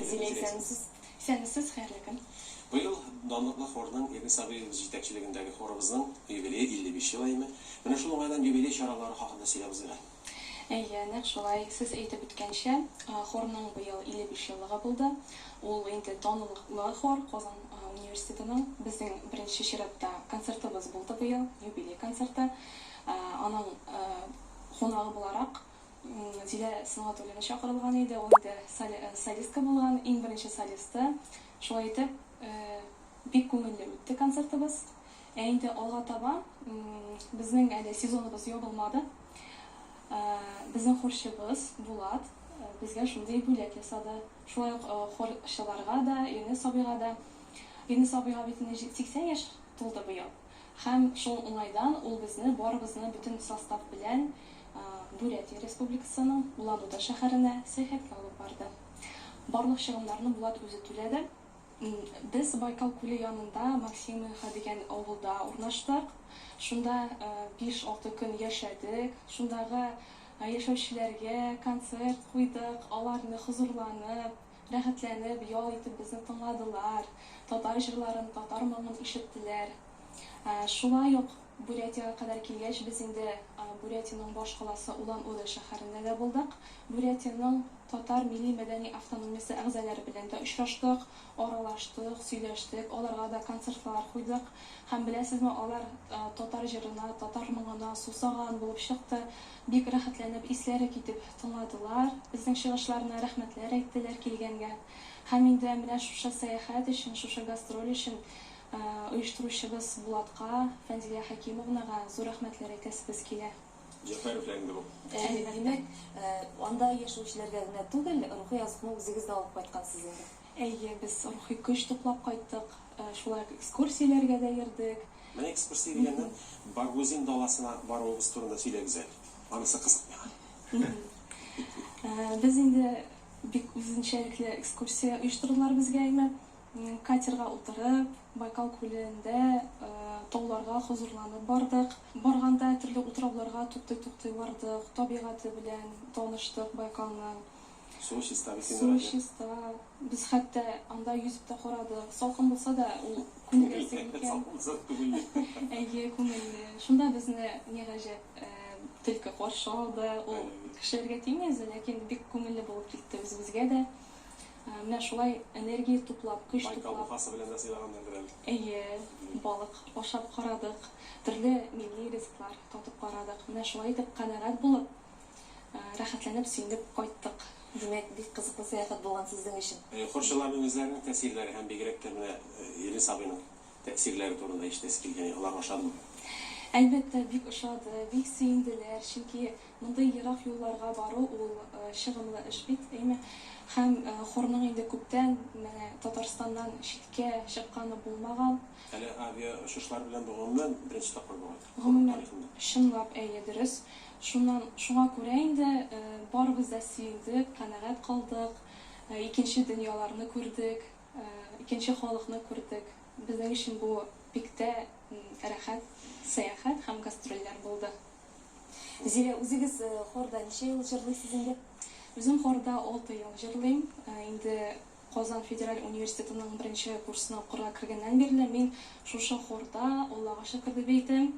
Зилә, исәнмесез. Исәнмесез, хәерле көн. Быел данлыклы хорның, Ирнис абыебыз җитәкчелегендәге хорыбызның юбилее 55 ел әйеме. Менә шул уңайдан юбилей чаралары хакында сөйләп узыйк әле. Әйе, нәкъ шулай, сез әйтеп үткәнчә, хорның быел 55 еллыгы булды. Ул инде данлыклы хор, Казан университетының. Безнең беренче чиратта концертыбыз булды быел, юбилей концерты. Аның кунагы буларак Зилә Сөнгатуллина чакырылган иде. Ул инде солистка булган, иң беренче солисты. Шулай итеп, бик күңелле үтте концертыбыз. Ә инде алга таба безнең әле сезоныбыз ябылмады. Безнең хорчыбыз Булат безгә шундый бүләк ясады. Шулай ук хорчыларга да, Ирнис абыйга да. Ирнис абыйга бит инде 80 яшь тулды быел. Һәм шул уңайдан ул безне барыбызны бөтен состав белән Бурятия Республикасының Улан-Удэ шәһәренә сәяхәткә алып барды. Барлык чыгымнарны Булат үзе түләде. Без Байкал күле янында Максимыха дигән авылда урнаштык. Шунда биш-алты көн яшәдек. Шундагы яшәүчеләргә концерт куйдык. Алар инде хозурланып, Рәхәтләнеп, ял итеп безне тыңладылар, татар җырларын, татар моңын ишеттеләр. Шулай ук Бурятиягә кадәр килгәч, без инде Бурятиянең баш каласы Улан-Удэ шәһәрендә дә булдык. Бурятиянең татар милли-мәдәни автономиясе әгъзалары белән дә очраштык, аралаштык, сөйләштек, аларга да концертлар куйдык. Һәм беләсезме, алар татар җырына, татар моңына сусаган булып чыкты. Бик рәхәтләнеп, исләре китеп тыңладылар безнең чыгышларны, рәхмәтләр әйттеләр килгәнгә. Һәм инде менә шушы сәяхәт өчен, шушы гастроль өчен оештыручыбыз Булатка, Фәнзилә Хәкимовнага зур рәхмәтләр әйтәсебез килә. Җәгъфәровлар инде бу. Әле, димәк, анда яшәүчеләргә генә түгел, рухи азыкны үзегез дә алып кайткансыз инде. Әйе, без рухи көч туплап кайттык, шулай ук экскурсияләргә дә йөрдек. Менә экскурсия дигәннән, Баргузин даласына баруыгыз турында сөйләгез әле. Анысы кызык миңа. Без инде бик үзенчәлекле экскурсия оештырдылар безгә, әйме. Катерга утырып, Байкал күлендә тауларга хозурланып бардык. Барганда төрле утрауларга туктый-туктый бардык, табигате белән таныштык Байкалның. Суы чиста бит инде, Суы Радия. чиста. Без хәтта анда йөзеп тә карадык. Салкын булса да, ул күнегәсең икән. Салкын булса да күңелле. Әйе, күңелле. Шунда безне, ни гаҗәп, төлке каршы алды. Ул кешеләргә тими үзе, ләкин бик күңелле булып китте үзебезгә дә. Менә шулай энергия туплап, көч Байкал туплап. ухасы белән дә сыйлаганнардыр әле. Әйе, балык ашап карадык, төрле милли ризыклар татып карадык. Менә шулай итеп канәгать булып, Рәхәтләнеп, сөенеп кайттык. Димәк, бик кызыклы сәяхәт булган сезнең өчен. Хорчыларның үзләренең тәэсирләре һәм бигрәк тә менә Елис абыйның тәэсирләре турында ишетәсе килгән иде. Аларга ошадымы? Әлбәттә, бик ошады, бик сөенделәр, чөнки мондый ерак юлларга бару ул чыгымлы эш бит, әйме? Һәм хорның инде күптән менә Татарстаннан читкә чыкканы булмаган. Әле авиаочышлар белән бу гомумән беренче тапкыр бугай, хор Гомумән, тарихында. чынлап, әйе, дөрес. Шуннан, шуңа күрә инде барыбыз да сөендек, канәгать калдык, икенче дөньяларны күрдек, икенче халыкны күрдек. Безнең өчен бу бик тә рәхәт сәяхәт һәм гастрольләр булды. Зилә, үзегез хорда ничә ел җырлыйсыз инде? Үзем хорда алты ел җырлыйм. Инде Казан федераль университетының беренче курсына укырга кергәннән бирле мин шушы хорда, Аллага шөкер дип әйтәм.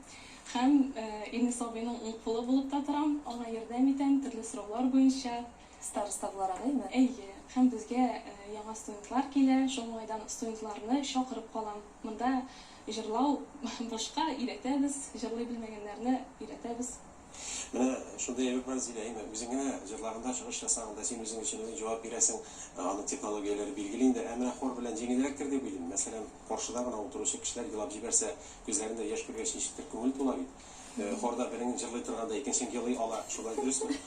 Һәм Илнис абыйның уң кулы булып та торам, аңа ярдәм итәм төрле сораулар буенча. Староста буларак, әйме? Әйе. Һәм безгә яңа студентлар килә, шул уңайдан студентларны чакырып калам. Монда җырлау башка, өйрәтәбез, җырлый белмәгәннәрне өйрәтәбез. Менә шундый әйбер бар, Зилә, әйме, үзең генә җырлаганда, чыгыш ясаганда, син үзең өчен үзең җавап бирәсең, аның технологияләре билгеле инде. Ә менә хор белән җиңелрәктер дип уйлыйм. Мәсәлән, каршыда гына утыручы кешеләр елап җибәрсә, күзләрендә яшь күргәч, ничектер күңел тула бит. Хорда берең җырлый торганда, икенчең елый ала, шулай дөресме?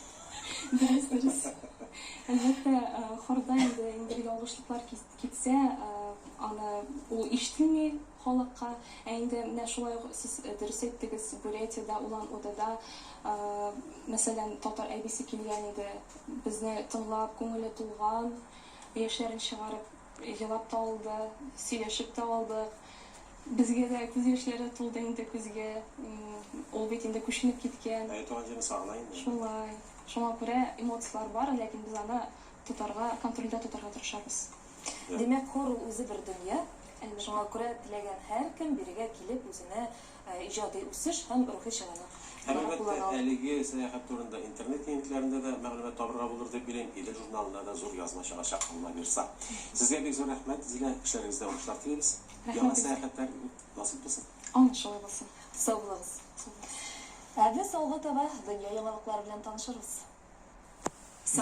Дөрес, дөрес. Әлбәттә, хорда инде ниндидер ялгышлыклар китсә, аны ул ишетелми халыкка. Ә инде менә шулай ук сез дөрес әйттегез, Бурятиядә, Улан-Удэда, мәсәлән, татар әбисе килгән иде, безне тыңлап, күңеле тулган, яшьләрен чыгарып елап та алды, сөйләшеп тә алдык. Безгә дә күз яшьләре тулды инде күзгә. Ул бит инде күченеп киткән. Әйе, туган җирен сагына инде. Шулай. Шуңа күрә эмоцияләр бар, ләкин без аны. тотарга, контрольдә тотарга тырышабыз. Димәк, хор ул үзе бер дөнья. Әлбәттә. Шуңа күрә теләгән һәркем бирегә килеп үзенә иҗади үсеш һәм рухи чыганак Һәм, буларак әлбәттә, куллана ала. әлеге сәяхәт турында интернет киңлекләрендә дә мәгълүмат табырга булыр дип уйлыйм. Идел журналында да зур язма чыгачак, Алла бирса. Сезгә бик зур рәхмәт, Зилә, эшләрегездә уңышлар телибез. Рәхмәт Яңа сезгә. сәяхәтләр насыйп булсын. Амин, шулай булсын. Сау булыгыз. Сау булыгыз. Ә без алга таба дөнья яңалыклары белән танышырбыз.